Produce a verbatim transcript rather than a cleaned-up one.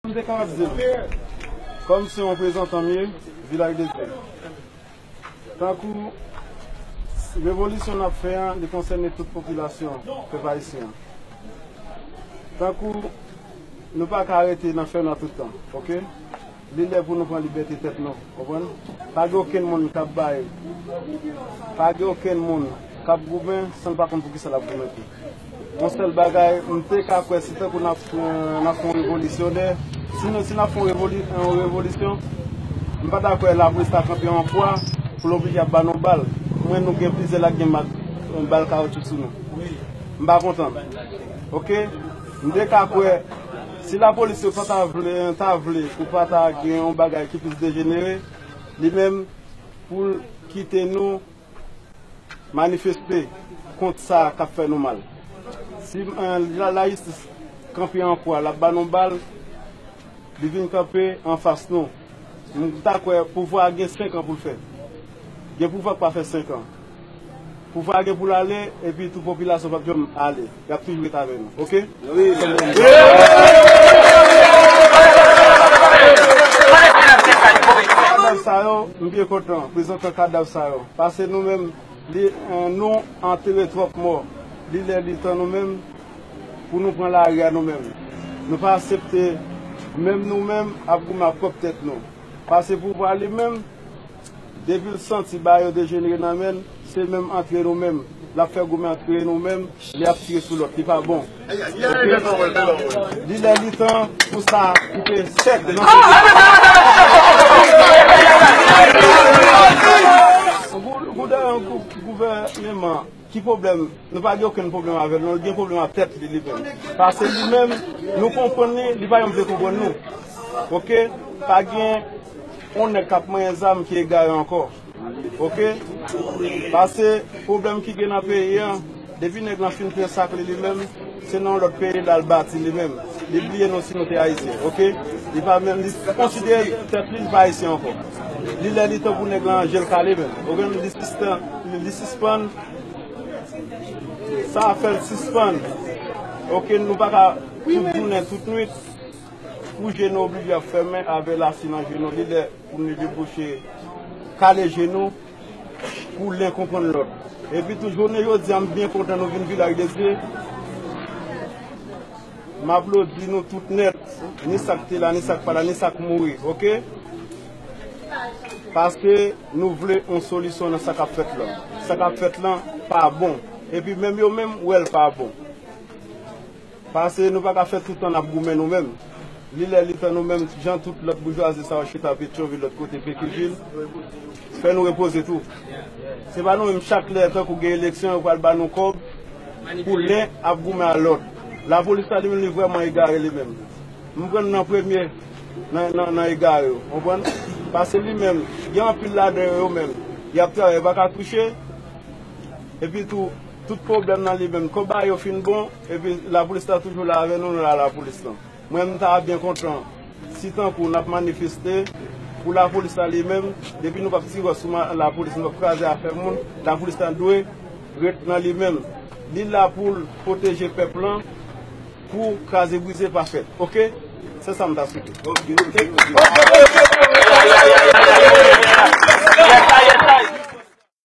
M te kapab di l, kòm se yon reprezantan m ye, Vilaj de Dye. Tankou revolisyon n ap fè an, li konsène tout popilasyon pèp ayisyen an. Tankou nou pa ka rete nan fènwa tout tan, oke? Li lè pou nou pran libète tèt nou, konprann? Pa gen okenn moun k ap bay, pa gen okenn moun k ap goumen san l pa konn pou kisa l ap goumen tou. Yon sèl bagay, m te ka kwè si tankou n ap, n ap fè yon revolisyon, si nou, si n ap fè yon revoli-, yon revolisyon, m pa ta kwè lapolis ta kanpe yon kwa pou l oblije ap ba nou bal. Mwen, nou gen plizyè la gen mak, yon bal kawotchou sou nou. M pa kontan. Oke? M te ka kwè, si lapolis yo pa ta vle, ta vle pou pa ta gen yon bagay ki plis dejenere, li menm pou l kite nou manifeste kont sa k ap fè nou mal. Si, eh, la, lajistis kanpe an kwa, l ap ba nou bal, li vin kanpe anfas nou. M ta kwè pouvwa a gen senk an pou l fè. Gen pouvwa k pa fè senk an. Pouvwa a gen pou l ale, epi tou popilasyon p ap janm ale. Y ap toujou ret avè nou. Oke? Kadav sa yo, m byen kontan prezante kadav sa yo. Paske nou menm, li, eh, nou antere twòp mò. Li lè li tan nou menm pou nou pran lari a nou menm. Nou pa aksepte menm nou menm ap goumen ak pwòp tèt nou. Paske pouvwa li menm, depi l santi bagay yo dejenere nan men l, se menm antre nou menm. L ap fè goumen antre nou menm, li ap tire sou lòt, li pa bon. Oke? Li lè li tan pou sa koupe sèk nan Gou-, gou-, gou-, gouvènman. Ki pwoblèm? Nou pa gen okenn pwoblèm avè l, non, li gen pwoblèm ak tèt li, li menm. Paske li menm, nou konprann li, li pa janm vle konprann nou. Oke? Pa gen yon nèg k ap manyen zam ki egare ankò. Oke? Paske pwoblèm ki gen nan peyi a, depi nèg lan fin plen sak li, li menm, se nan yon lòt peyi l al bati li menm. Li bliye nou si nou te Ayisyen, oke? Li pa menm, li konsidere tèt li, li pa Ayisyen ankò. Li lè li tan pou nèg lan je l kale menm. Oke? Li sispann, li sispann. Sa a fè l sispann. Oke, nou pa ka tout jounen, tout nwit, pou je nou oblije ap fèmen avè lasi nan je nou. Li lè pou nou debouche, kale je nou, pou len konprann lòt. Epi tou, jounen jodi a, m byen kontan nou vin Vilaj de Dye. M aplodi nou tout nèt, ni sa k te la, ni sa k pa la, ni sa k mouri, oke? Paske nou vle yon solisyon nan sa k ap fèt lan. Sa k ap fèt lan pa bon. Epi menm yo menm wè l pa bon. Paske nou pa ka fè tout tan n ap goumen nou menm. Li lè li tan nou menm, jan tout lòt boujwazi sa yo chita Petyonvil, lòt kote Pekivil, fè nou repoze tou. Se pa nou menm, chak lè tankou gen eleksyon, yo pral ba nou kòb pou len ap goumen a lòt. Lapolis la li menm, li vrèman egare li menm. M pran nan premye nan, nan, nan egare yo, konprann? Paske li menm, gen anpil ladan yo, yo menm, y ap travay, yo pa ka touche. Epi tou, tout pwoblèm nan li menm, konba yo fin bon, epi lapolis la toujou la avè nou, nou la lapolis lan. Mwen, m ta byen kontan si tankou n ap manifeste pou lapolis la li menm, depi nou p ap tire sou ma-, lapolis, nou p ap kraze afè moun, lapolis la dwe ret nan li menm. Li la pou l pwoteje pèp lan, pou kraze brize pa fèt. Oke? Se sa m ta swete.